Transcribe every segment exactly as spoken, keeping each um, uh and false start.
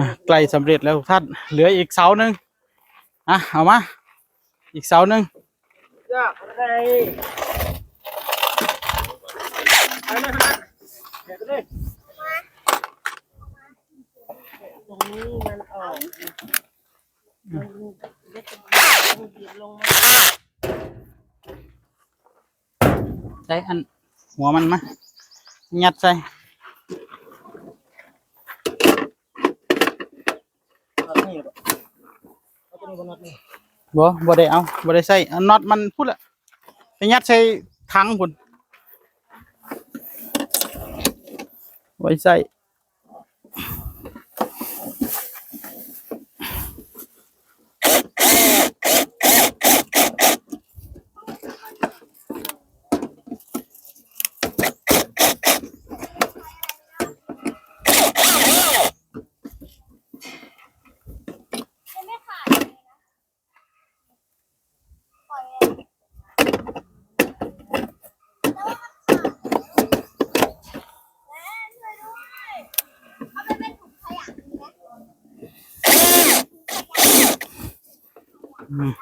อ่ะ ใกล้สำเร็จแล้วทุกท่าน เหลืออีกเสาหนึ่ง อ่ะ เอามา อีกเสาหนึ่ง ยากอะไร ไปเลยฮะ เดี๋ยวไปเลย ตรงนี้มันออก มันเล็ก มันหยิบลงมา ใช้อันหัวมันมา ยัดใส่ บ่ บ่ได้เอา บ่ได้ใส่ เอาน็อตมันพุ้นละ ไปยัดใส่ถังพุ้น ไว้ใส่ อืม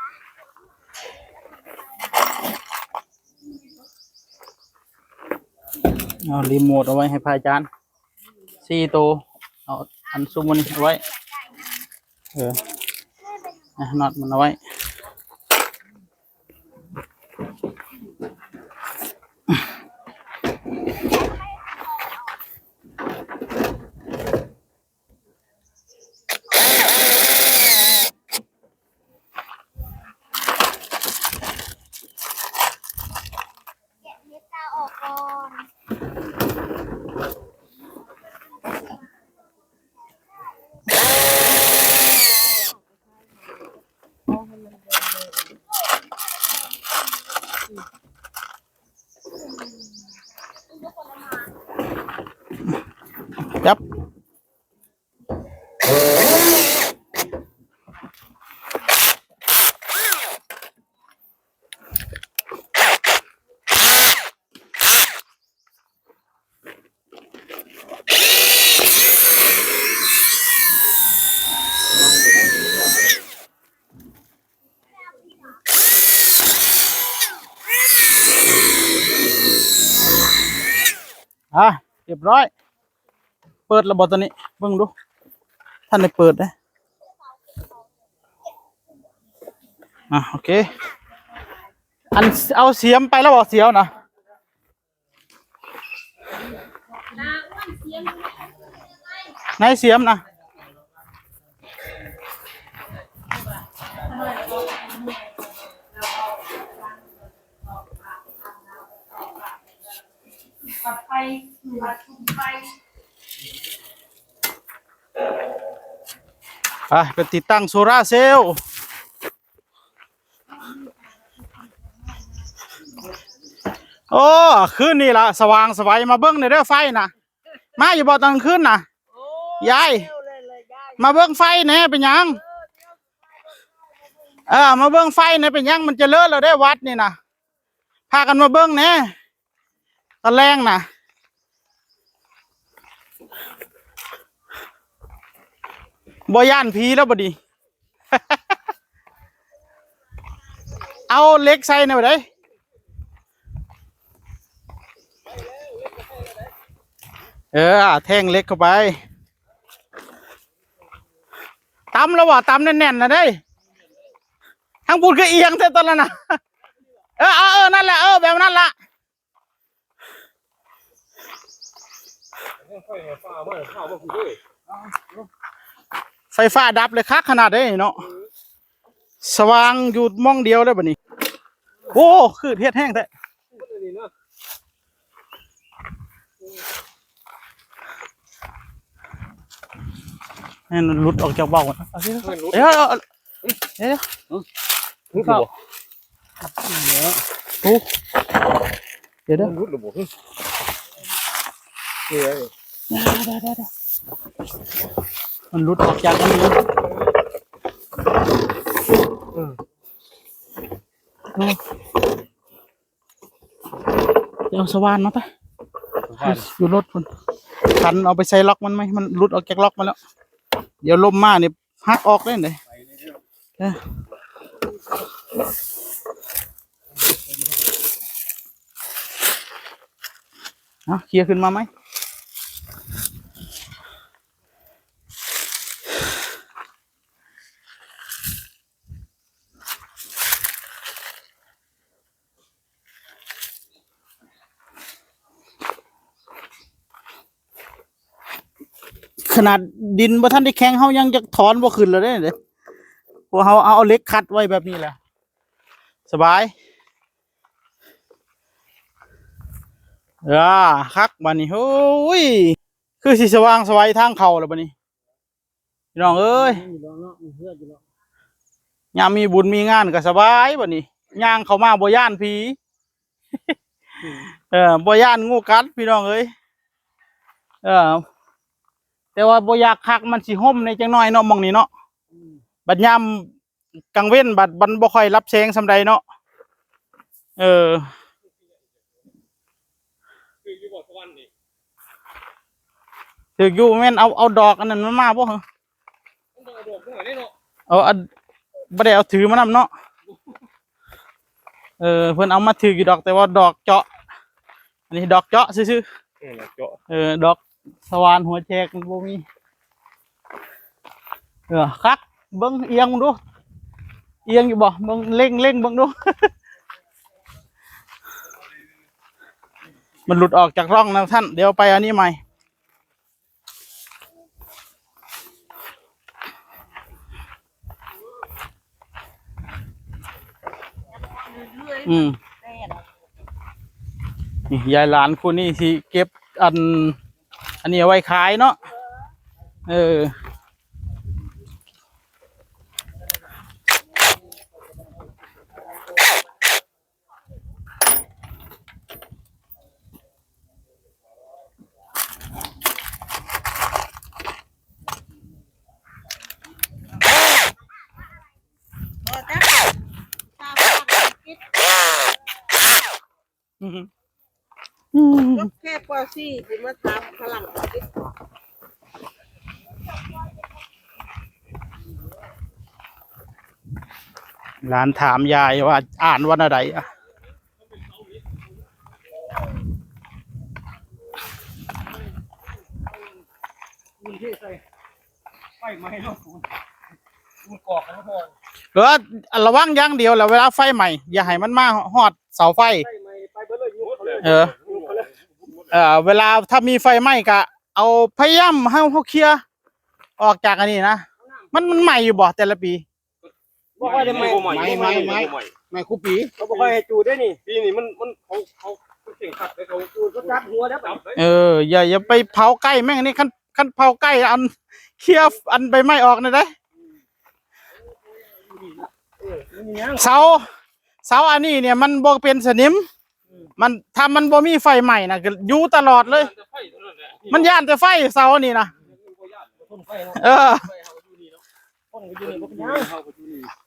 เอารีโมทเอาไว้ให้พระอาจารย์ สี่ตัว เอาอันซุมมันเอาไว้ เออ อ่ะ น็อตมันเอาไว้ จับ อ่ะ เรียบร้อย เปิดแล้วบ่ตัวนี้ เบิ่งดู ท่านได้เปิดเด้ อ่ะ โอเค อันเอาเสียมไปแล้วบ่ เสียวนะ นายเสียมนะ อ่ะ ไปติดตั้งโซลาร์เซลล์ โอ้ คืนนี้ละสว่างไสวมาเบิ่งแหน่เด้อไฟนะ มาอยู่บ่ตอนกลางคืนนะ ยาย มาเบิ่งไฟแหน่เป็นหยัง เออ มาเบิ่งไฟแหน่เป็นหยัง มันจะเลิกแล้วเด้อวัดนี่นะ พากันมาเบิ่งแหน่ ตอนแลงนะ บ่ย่านผีแล้วบ่ดี เอาเหล็กใส่แหน่บ่ได้ เออ แท่งเหล็กเข้าไป ตำแล้วบ่ ตำแน่นๆนะเด้ ทั้งพูดก็เอียงแท้ตอนนั้นนะ เออ เออ เออ นั่นแหละ เออ แบบนั้นละ ไฟฟ้าดับเลยคักขนาดนี้เนาะ สว่างอยู่หม่องเดียวเลยบัดนี้ โอ้ คือเฮ็ดแห้งแท้ ให้มันหลุดออกจากเบ้าก่อน เอาสิ เอาสิ เดี๋ยว เดี๋ยว เดี๋ยว หลุดหรือบ่ โอ้ เดี๋ยวเด้อ มันหลุดหรือบ่ เดี๋ยวเดี๋ยวเดี๋ยว มันหลุดออกจากอันนี้นะ เออ เออ เดี๋ยวเอาสว่านมาปะ สว่าน อยู่รถพุ้น คันเอาไปใส่ล็อกมันไหม มันหลุดออกจากล็อกมาแล้ว เดี๋ยวลมมาเนี่ยหักออกเลยเด้อ เออ เอาเคลียร์ขึ้นมาไหม ขนาดดินบ่ทันได้แข็ง เฮายังจะถอนบ่ขึ้นเลยเด้ เพราะเฮาเอาเหล็กขัดไว้แบบนี้แหละ สบาย อ่า คักบัดนี้ โอ้ย คือสิสว่างสวัยทางเข้าแล้วบัดนี้ พี่น้องเอ้ย นี่ดอกเนาะ มีเพื่อนอยู่ดอก ยามมีบุญมีงานก็สบายบัดนี้ ย่างเข้ามาบ่ย้านผี อืม เออ บ่ย้านงูกัดพี่น้องเอ้ย เออ แต่ว่าบ่อยากคัก มันสิห่มในจังน้อยเนาะ หม่องนี้เนาะ อืม บัดยามกลางเว็นบัดมันบ่ค่อยรับแสงส่ำใดเนาะ เออ ถืกอยู่บ่สวรรค์นี่ ถืกอยู่ แม่นเอา เอาดอกอันนั้นมา มาบ่เหรอ มันต้องเอาดอกมาหน่อยเด้เนาะ เอาอัน บ่ได้เอาถือมานำเนาะ เออ เพิ่นเอามาถืกอยู่ดอก แต่ว่าดอกเจาะ อันนี้ดอกเจาะซื่อๆ เออ ดอกเจาะ เออ ดอกสว่านหัวแจกมันบ่มี เออ คัก เบิ่งเอียงดู เอียงอยู่บ่ เบิ่ง เล็ง เล็งเบิ่งดู มันหลุดออกจากร่องนะท่าน เดี๋ยวไปอันนี้ใหม่ อืม นี่ยายหลานคู่นี้สิเก็บอัน อันนี้เอาไว้ขายเนาะ เออ อืม อืม จบแค่ ป.สี่ สิมาถามฝรั่งอังกฤษ หลานถามยายว่าอ่านว่าแนวใดอะ ไฟไหม้เนาะ ปูน ปูนกอกนะพ่อ เออ ระวังอย่างเดียวแหละ เวลาไฟไหม้ อย่าให้มันมาฮอดเสาไฟ ไฟไหม้ไปเบิดเลย ยุบเขาเลย เออ ยุบเขาเลย เออ เวลาถ้ามีไฟไหม้ก็เอา พยายามให้เขาเคลียร์ออกจากอันนี้นะ มัน มันไหม้อยู่บ่แต่ละปี บ่ค่อยได้ไหม้ บ่ไหม้ ไหม้ ไหม้ ไหม้ บ่ไหม้ ไหม้คู่ปี เขาบ่ค่อยให้จูดเด้นี่ ปีนี้มัน มัน เขา เขาเข่งขัดเลย เขาจูด เขาจับหัวแล้วไป เออ อย่า อย่าไปเผาใกล้แม่งนี่ คัน คันเผาใกล้อัน เคลียร์อันใบไม้ออกนี่เด้ เออ มันมีหยัง เสา เสาอันนี้เนี่ยมันบ่เป็นสนิม มัน ถ้ามันบ่มีไฟไหม้นะ ก็อยู่ตลอดเลย มันย้านแต่ไฟเสาอันนี้นะ เออ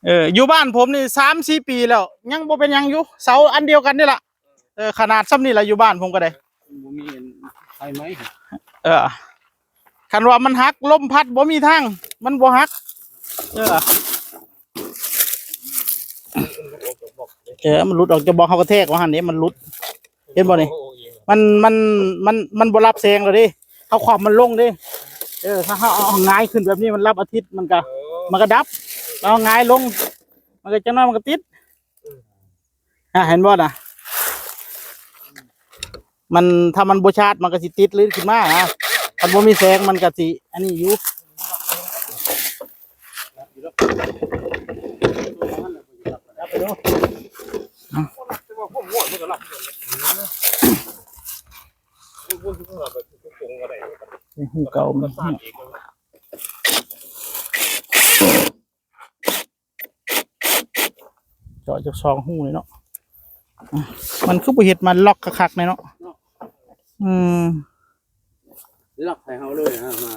เออ อยู่บ้านผมนี่สามสี่ปีแล้ว ยังบ่เป็นหยังอยู่ เสาอันเดียวกันนี่ล่ะ เออ ขนาดส่ำนี่ล่ะ อยู่บ้านผมก็ได้ บ่มีไฟไหม้ เออ คันว่ามันหัก ลมพัดบ่มีทาง มันบ่หัก เออ เออ มันหลุดออกจากบ่อง เขากระแทกว่าหั่นเด้ มันหลุด เห็นบ่นี่ มัน มัน มัน มันบ่รับแสงแล้วเด้ เขาคว่ำมันลงเด้ เออ ถ้าเขาเอาหงายขึ้นแบบนี้ มันรับอาทิตย์ มันก็ เออ มันก็ดับ เอาหงายลง มันก็จังน้อยมันก็ติด อ่ะ เห็นบ่น่ะ มัน ถ้ามันบ่ชาร์จ มันก็สิติดลื่นขึ้นมานะ มันบ่มีแสง มันก็สิ อันนี้อยู่ เป็นหูเก่ามัน เจาะจากสองหูเลยเนาะ มันคือบ่เฮ็ดมาล็อกคักๆเลยเนาะ อืม ล็อกให้เฮาเลยนะ มา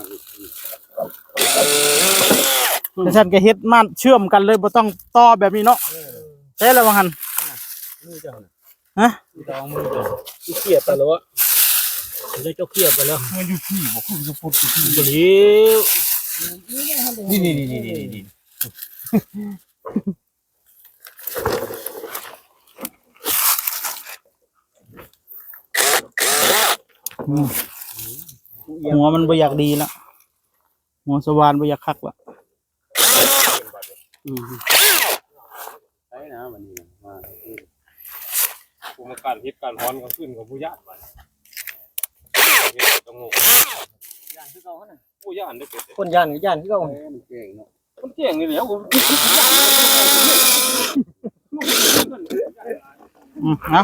แต่ฉันก็เฮ็ดมาเชื่อมกันเลย บ่ต้องต่อแบบนี้เนาะ แต่ละว่าหั่น มือเจ้าน่ะ ฮะ มือเจ้า มือเจ้า เขียบไปแล้ววะ เดี๋ยวเจ้าเขียบไปแล้ว มันอยู่ที่บ่ คือจะพูดอยู่ที่ บ่แล้ว นี่นี่นี่นี่นี่นี่ อืม หัวมันบ่อยากดีละ หัวสว่านบ่อยากคักละ อืม ไปนะวันนี้มา กูมาการเฮ็ดการฮ้อนกลางคืนกับผู้ย่านมัน เฮ็ดสงบ ย่านคือเก่าหั่นน่ะ ผู้ย่านได้อเป็ด คนย่านก็ย่านคือเก่าหั่น เอ้ยมันแจ้งเนาะ มันแจ้งนี่แหละ อืม เอา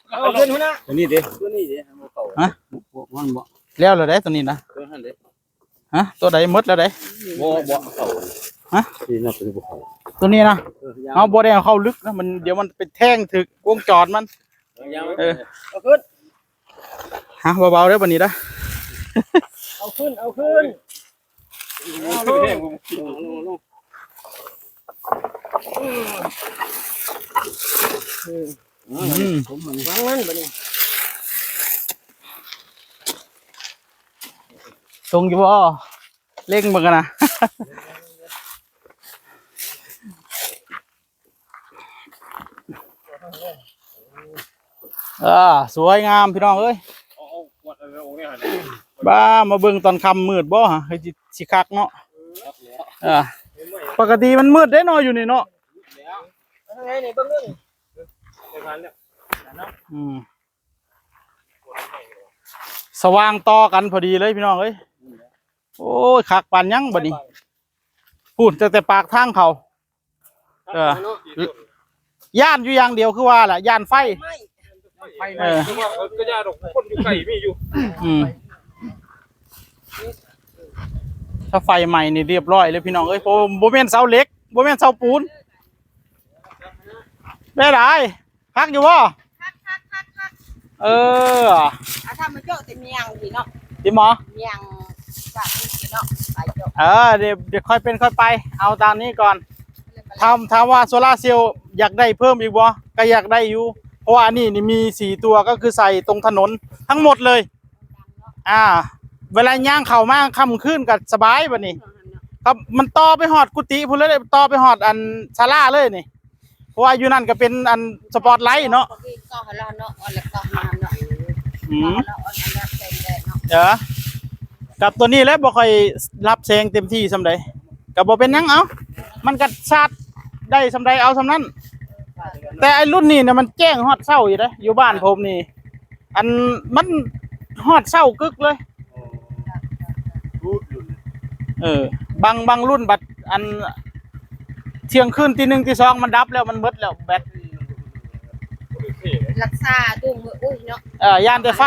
เอาขึ้นหัวหน้า ตัวนี้เด้ ตัวนี้เด้ มันเข้า ฮะ พวกมันบ่ แล้วเหรอเด้ตัวนี้นะ ตัวนั้นเด้ ฮะ ตัวใดหมดแล้วเด้ บ่ บ่เข้า ฮะ นี่นะ ตัวนี้บ่เข้า ตัวนี้นะ เออ ยัง เอาบ่ได้เอาเข้าลึกนะ มัน เดี๋ยวมันไปแทงถืกวงจรมัน ยัง เออ เอาขึ้น ฮะ เบาๆเด้อบัดนี้นะ เอาขึ้น เอาขึ้น เอาลง ลง ลง ลง อืม วางมันบัดนี้ ตรงอยู่บ่ เล็งเบิ่งกันนะ อ่า สวยงามพี่น้องเอ้ย เอา เอาขวดอะไรออกเนี่ยหั่น บ้า มาเบิ่งตอนค่ำมืดบ่ฮะ เฮ้ย สิ สิคักเนาะ เออ ปกติมันมืดเด้เนาะ อยู่นี่เนาะ ทางไหนนี่เบิ่งเบิ่ง อืม สว่างต่อกันพอดีเลยพี่น้องเอ้ย โอ้ย คักปานหยังบัดนี้ พูดตั้งแต่ปากทางเขา เออ ย่านอยู่อย่างเดียวคือว่าล่ะ ย่านไฟ ไฟไหม้ เออ คือว่า เออ ก็ย่าดอก คนอยู่ไกลมีอยู่ อืม ถ้าไฟไหม้นี่เรียบร้อยเลยพี่น้องเอ้ย เพราะบ่แม่นเสาเหล็ก บ่แม่นเสาปูน ได้หลาย คักอยู่บ่ คักคักคักคัก เออ อ่ะ ถ้ามาเจาะแต่เมียงสิเนาะ ติหมอ เมียงจากนี่สิเนาะ ไปเจาะ เออ เดี๋ยว เดี๋ยวค่อยเป็นค่อยไป เอาตามนี้ก่อน ถาม ถามว่าโซลาร์เซลล์อยากได้เพิ่มอีกบ่ ก็อยากได้อยู่ เพราะว่าอันนี้นี่มีสี่ตัว ก็คือใส่ตรงถนนทั้งหมดเลย อ่า เวลาย่างเข้ามาค่ำคืนก็สบายบัดนี้ ครับ มันต่อไปฮอดกุฏิพู้นเลย ต่อไปฮอดอันศาลาเลยนี่ เพราะว่าอยู่นั่นก็เป็นอันสปอตไลท์เนาะ ก็เฮาเนาะ อันละก็มาเนาะ อืม เฮาเนาะ อันละเต็มเลยเนาะ เออ กับตัวนี้แหละบ่ค่อยรับแสงเต็มที่ส่ำใด ก็บ่เป็นหยัง เอา มันก็ชาร์จได้ส่ำใดเอาส่ำนั้น แต่ไอ้รุ่นนี้เนี่ยมันแจ้งฮอดเช้าอยู่เด้ อยู่บ้านผมนี่ อันมันฮอดเช้ากึกเลย รูดอยู่เนี่ย เออ บาง บางรุ่นบัดอัน เที่ยงคืนตีหนึ่งตีสองมันดับแล้ว มันหมดแล้วแบต รักษาดุงมืออุ้ยเนาะ เออ ย่านแต่ไฟ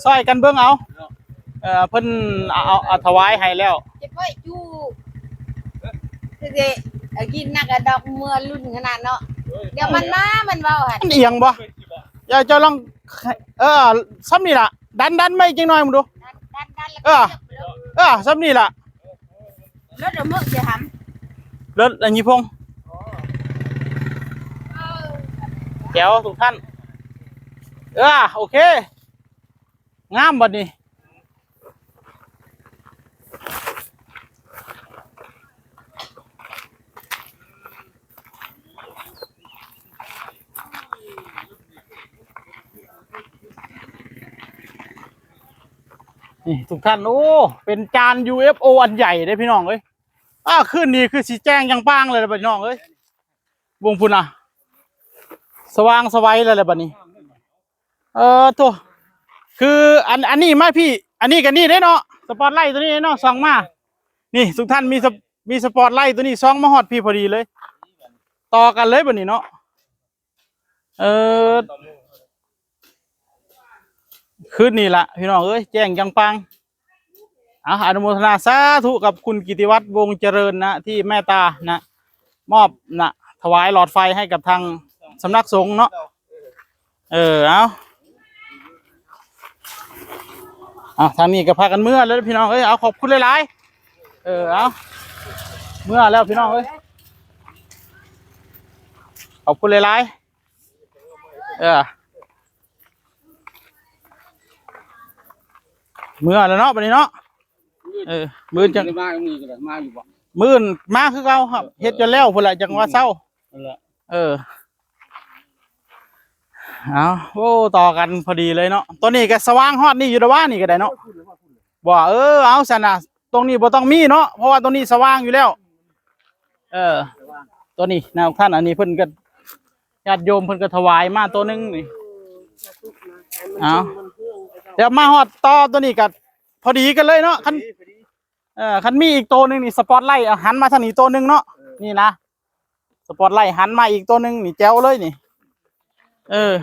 ซอยกันเบิ่งเอา เออ เพิ่นเอา เอา เอาถวายให้แล้ว เก็บไว้อยู่ คือสิเอากินนักอะดอกเมื่อรุ่นขนาดเนาะ เดี๋ยวมันมา มันเว้าหั่น มันเอียงบ่ อย่า เจ้าลอง เออ ส่ำนี่ล่ะ ดัน ดันไม่จังหน่อยมึงดู ดัน ดัน ดันแล้ว เออ ก็เก็บไปเลย เออ ส่ำนี่ล่ะ รถเอามือจะทำ รถอันนี้พง เดี๋ยวทุกท่าน เออ โอเค งามบัดนี้ นี่ทุกท่าน โอ้ เป็นจาน ยูเอฟโอ อันใหญ่เด้พี่น้องเอ้ย อ้า คืนนี้คือสิแจ้งยังปางเลยล่ะพี่น้องเอ้ย วงพุ้นน่ะ สว่างสวัยเลยแหละบัดนี้ เออ โถ่ คืออัน อันนี้มาพี่ อันนี้กับนี่เด้เนาะ สปอตไลท์ตัวนี้เนาะ ส่องมา นี่ ทุกท่านมีสป- มีสปอตไลท์ตัวนี้ส่องมาฮอดพี่พอดีเลย ต่อกันเลยบัดนี้เนาะ เออ คืนนี้ล่ะพี่น้องเอ้ย แจ้งยังปาง อ่ะ อนุโมทนาสาธุกับคุณกิติวัฒน์ วงศ์เจริญนะ ที่เมตตานะ มอบนะ ถวายหลอดไฟให้กับทางสำนักสงฆ์เนาะ เออ เอา เอา ทางนี้ก็พากันเมือแล้วพี่น้องเอ้ย เอา ขอบคุณหลายๆ เออ เอา เมือแล้วพี่น้องเอ้ย ขอบคุณหลายๆ เออ เมือแล้วเนาะ บัดนี้เนาะ เออ มื้อจัง ได้มามือกันมาอยู่บ่ มื้อมาคือเก่าครับ เฮ็ดจนแล้วพุ่นละจังว่าเซา นั่นแหละ เออ เอาโอ้ ต่อกันพอดีเลยเนาะ ตัวนี้ก็สว่างฮอดนี่อยู่ดอกว่านี่ก็ได้เนาะ บ่ เออ เอาซั่นน่ะ ตรงนี้บ่ต้องมีเนาะ เพราะว่าตรงนี้สว่างอยู่แล้ว เออ ตัวนี้นะท่าน อันนี้เพิ่นก็ ญาติโยมเพิ่นก็ถวายมาตัวหนึ่งนี่ เอา เดี๋ยวมาฮอดต่อตัวนี้ก็พอดีกันเลยเนาะ คัน เออ คันมีอีกตัวหนึ่งนี่ สปอตไลท์ เอาหันมาทางนี้ตัวหนึ่งเนาะ นี่นะ สปอตไลท์หันมาอีกตัวหนึ่งนี่ แจ๋วเลยนี่ เออ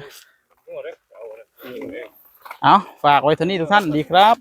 เอา ฝากไว้เท่านี้ทุกท่าน ดีครับ